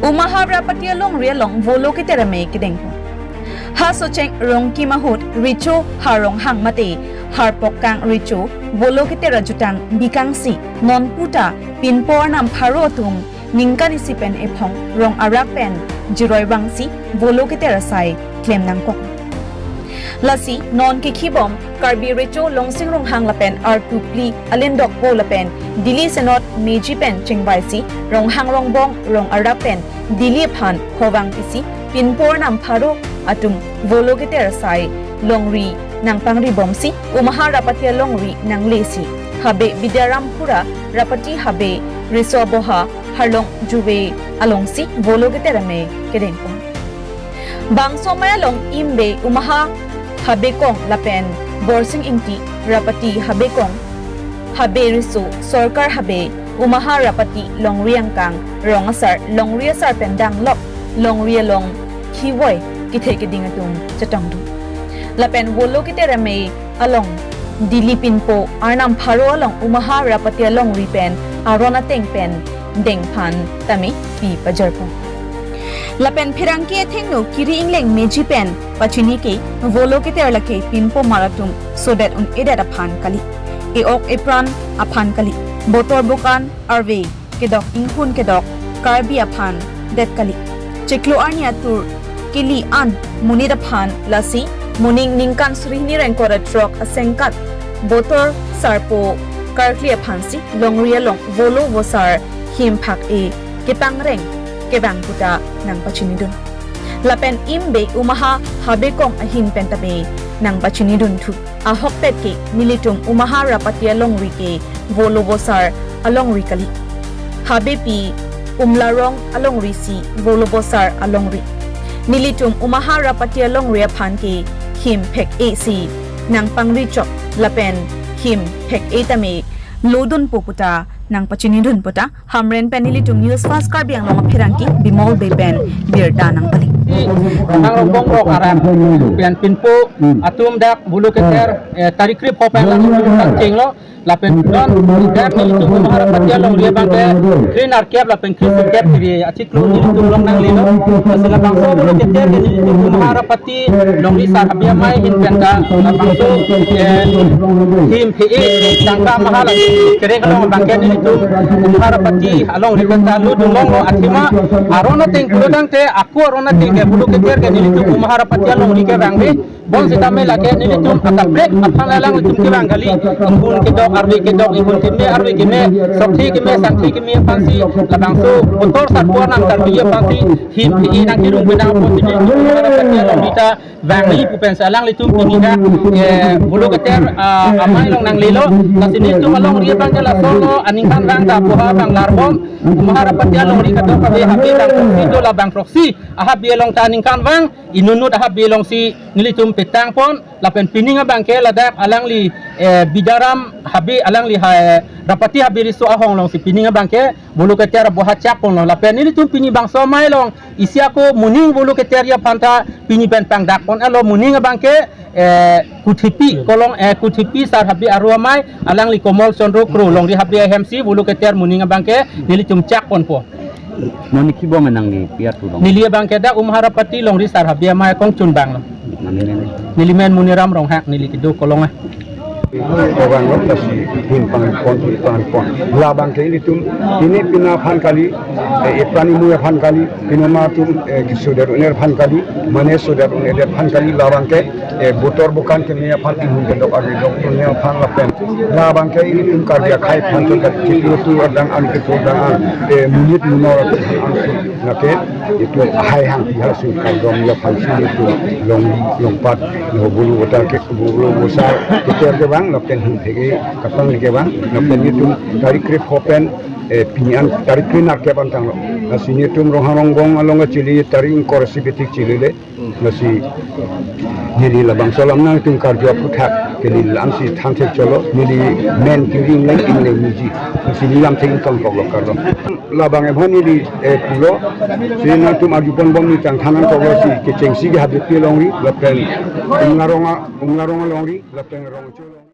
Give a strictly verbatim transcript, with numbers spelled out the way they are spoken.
Umahar Rapati alongri along Volo Keter amei kedengpon. Ha Socheng Rongkim ahut recho ha Ronghang mate Harpokang recho Volo Keter ajutang bikangsi non puta pinpo arnam pharo atum ningkan isi pen ephong rong arak pen jiroi vangsi Volo Keter asai klem nangkok. Lasi non kekhibom Karbi recho Longsing Ronghang lapen artu phli alindokpo lapen Dili Senot meji pen chingvaisi Ronghang Rongbong rong arak pen Dili aphan hovang pisi pinpo arnam pharo atum Volo Keter asai longri nangpangribomsi Umahar Rapati alongri nanglesi Habe Bidyarampura Rapati Habe Riso Aboha Harlong Juve alongsi Volo Keter amei kedengpon. Bangso amei along Imbe Umahar Habe Kong lapen Borsing Ingti Rapati Habe Kong, Habe Riso, Sorkar Habe, Umahar Rapati longri angkang, rong asar, longri asar pen danglok longri along khivoi kethe keding atum chetongdun. Lapen Volo Keter amei along Dili pinpo arnam pharo along Umahar Rapati alongri pen aron ateng pen dengphan tame pi pajarpon. Lapen pherangke athengno kiri ingleng meji pen pachini ke Volo Keter lake pinpo mar atum sodet un-edet aphan kali, e-ok epran aphan kali, botor bokan arve kedok inghun kedok Karbi aphan det kali. Chiklo arni atur kili an monit aphan lasi moning ningkan suri hini ingkoi ra throk asengkat botor sarpo karkli aphansi longri along Volo Vosar him phak-e kepangreng kevang puta nangpachinidun. Lapen Imbe Umahar Habe Kong ahin pen tame nangpachinidun thu. Ahokpet ke nelitum Umahar Rapati alongri ke Volo Vosar alongri kali. Habepi Umlarong alongri si Volo Vosar alongri. Nelitum Umahar Rapati alongri aphan ke him phek-e si nangpangri chok lapen him phek-e tame lodunpo puta nangpachinidun puta Hamren pen nelitum News Fast Karbi Anglong apherangke Bimol Bey pen birta nangpali. Nang Rongbong rok aran pen pinpo atum dak Volo Keter, eh, tarik krip ho pen latum chenglo lapen non dak nelitum Umahar Rapati alongri abang ke kre nerkep lapen kre sirkep kiri achiklo nelitum long nanglelo. Lasi labangso Volo Keter ke nelitum Umahar Rapati longri sar Habe amei ahin pen ta labangso, eh, him phe-e tangka mahala kereng along abang ke nelitum Umahar Rapati alongri pen ta lodun longlo athema aron ateng pulo tangte ako aron ateng ke Volo Keter ke nelitum Umahar Rapati alongri kevangve bonsitame lake nelitum akaprek aphan alanglitum kevang kali, inghun kedok arve kedok inghun keme arve keme sokthi keme sangthi keme aphansi labangso botor sarpo arnam karbi aphansi him phe-e nangkerung penang apotsi nelitum Umahar Rapati alongri ta vangve pu pensi alanglitum pini dak, eh, Volo Keter, ah, amei along nanglelo. Lasi nelitum alongri abang ke lasonlo aningkanvang ta pu ha bang larbom Umahar Rapati alongri kadokave habe bang throksi do labang throksi ahabe along ta aningkanvang inutnut ahabe alongsi nelitum petangpon lapen pining abang ke ladak alangli, eh, Bidaram Habe alangli ha, eh, Rapati Habe Riso ahong alongsi pining abang ke Volo Keter aboha chakponlo lapen nelitum pini bangso amei along isi ako moning Volo Keter aphan ta pini pen pangdakpon alo moning abang ke, eh, Kuthepi kolong, eh, Kuthepi sar Habe aro amei alangli Komol Chandra Kro longri Habe ahemsi Volo Keter moning abang ke nelitum chakponpo. Non ne kibom nangli pi atu long? Neli abang ke dak Umahar Rapati longri sar Habe amei kongchun banglo. Neli men. Neli men Muniram Ronghang neli kedo kolong ah. Orang lo kasi him pangpon, him pangpon. Labang ke ilitum ini pini aphan kali, eh, ipran imui aphan kali, pini atum, eh, sodet un-e aphan kali, mane sodet un-edet aphan kali, labang ke, eh, botor bokan keme aphan inghun kedok arve kedok pu-ne aphan lapen. Labang ke ilitum Karbi akhei aphan ke chiklo tu adang an ketu adang an, eh, monit monor aphan si. Lake itum ahai hang pi hasi kardom aphansi itum long longpat lo Volo Vosar ke Volo Vosar Keter kevang lapen him phe-e kapangri kevang lapen itum tarik krip ho pen, eh, pini an tarik kre nerkep an tanglo. Lasi itum Ronghang Rongbong along chili tarik ingkoi ra isi betik chilile. Lasi neli labangso alam nangtum karju aphuthak ke neli la-ansi than thek cholo, neli men kiri ingleng ingleng meji. Lasi neli lam thek ingtong koklo karlo. Labang aphan neli, eh, pulo. Si nangtum arjupon bom neli changthan nangkoklo si kechengsi ke Habepi alongri lapen Umlarong a-, Umlarong alongri lapen Rongcho alongri.